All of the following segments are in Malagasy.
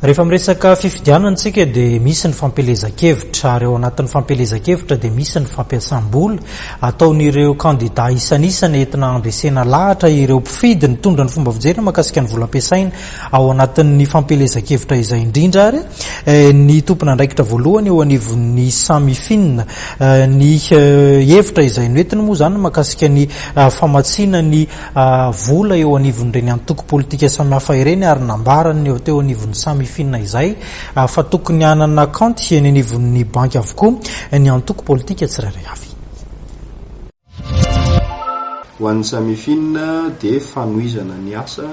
Rehefa miresaka fifidianana isika dia misy ny fampielezan-kevitra ary ao anatin'ny fampielezan-kevitra dia misy ny fampiasam-bola ataon'ireo kandida isanisany entina handresena lahatra ireo mpifidy nitondra ny fomba fijeriny mahakasika ny vola ampiasaina ao anatin'ny fampielezan-kevitra izay indrindra ary eh, ny tompon'andraikitra voalohany eo anivon'ny Samifin eh, ny eh, hevitra izay noentiny moa izany mahakasika ny famatsiana ny vola eo anivon'ireny antoko politika samihafa ireny ary nambarany eo teo anivon'ny Samifin izay fa tokony hanana kaonty eny anivon'ny banky avokoa ny antoko politika tsirairay avy. Ho an'ny Samifin dia fanohizana ny asa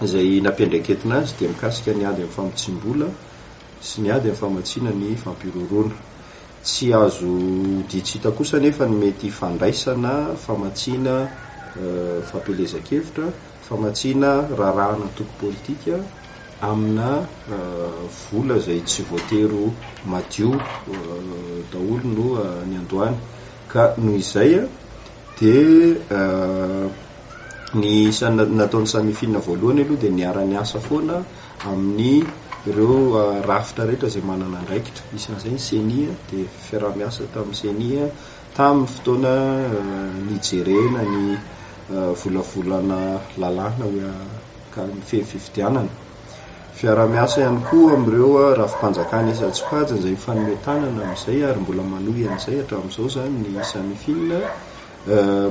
izay nampiandraiketina azy dia mikasika ny ady amin'ny famotsiam-bola sy ny ady amin'ny famatsiana ny fampihorohoroana. Tsy azo odian-tsy hita kosa anefa ny mety hifandraisana famatsiana fampielezan-kevitra, famatsiana raharahan'antoko politika amina vola izay tsy voatery ho madio daholo no niandohany. Ka noho izay dia ny isan'ny nataon'ny Samifin voalohany aloha dia niara-niasa foana amin'ny ireo rafitra rehetra izay manana andraikitra, isan'izay ny Ceni, dia fiaraha-miasa tamin'ny Ceni tamin'ny fotoana nijerena ny volavolana lalàna ka mifehy ny fifidianana. Fiaraha-miasa ihany koa amin'ireo rafi-panjakana isan-tsokajiny izay mifanome tanana amin'izay ary mbola manohy an'izay hatramin'izao izany ny Samifin.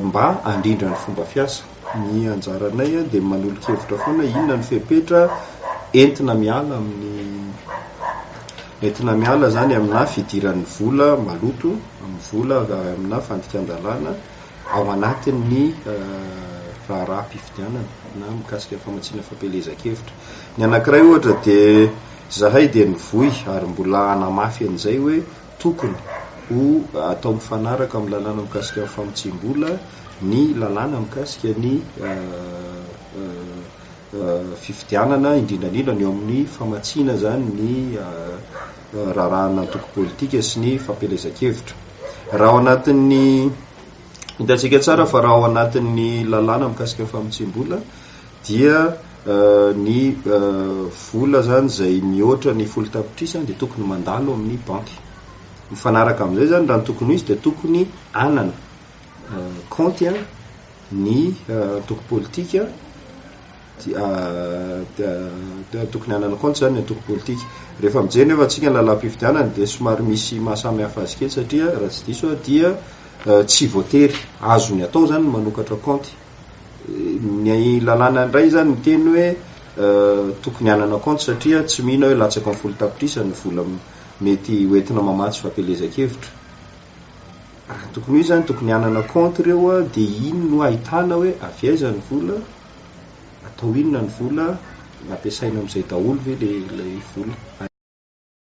Mba handrindra ny fomba fiasa. Ny anjaranay dia manolo-kevitra foana inona ny fepetra entina miala amin'ny entina miala izany amina fidiran'ny vola maloto, amin'ny vola avy amina fandikan-dalàna ao anatin'ny raharaham-pifidianana na mikasika ny famatsiana fampielezan-kevitra. Ny anankiray ohatra dia izahay dia nivoy ary mbola hanamafy an'izay hoe Tokony ho atao mifanaraka amin'ny lalàna mikasika ny famotsiam-bola ny lalàna mikasika ny fifidianana, indrindra indrindra ny eo amin'ny famatsiana izany ny raharahan'antoko politika sy ny fampielezan-kevitra. Raha ao anatin'ny, hitantsika tsara fa raha ao anatin'ny lalàna mikasika ny famotsiam-bola dia ny vola zany izay mihoatra ny 10 tapitrisa dia tokony mandalo amin'ny banky. Mifanaraka amin'izay zany raha ny tokony ho izy dia tokony hanana kaonty ny antoko politika, tokony hanana kaonty zany ny antoko politika. Rehefa mijery nefa antsika ny lalam-pifidianana dia somary misy mahasamihafa azy kely satria raha tsy diso aho dia tsy voatery azony atao zany ny manokatra kaonty. Ny lalàna indray zany miteny hoe tokony hanana kaonty satria tsy mino aho hoe latsaka amin'ny 10 tapitrisa ny vola mety ho entina mamatsy fampielezan-kevitra. Raha tokony ho izy zany tokony hanana kaonty ireo dia iny no ahitana hoe avy aiza ny vola, atao inona ny vola, ampiasaina amin'izay daholo ve ilay vola.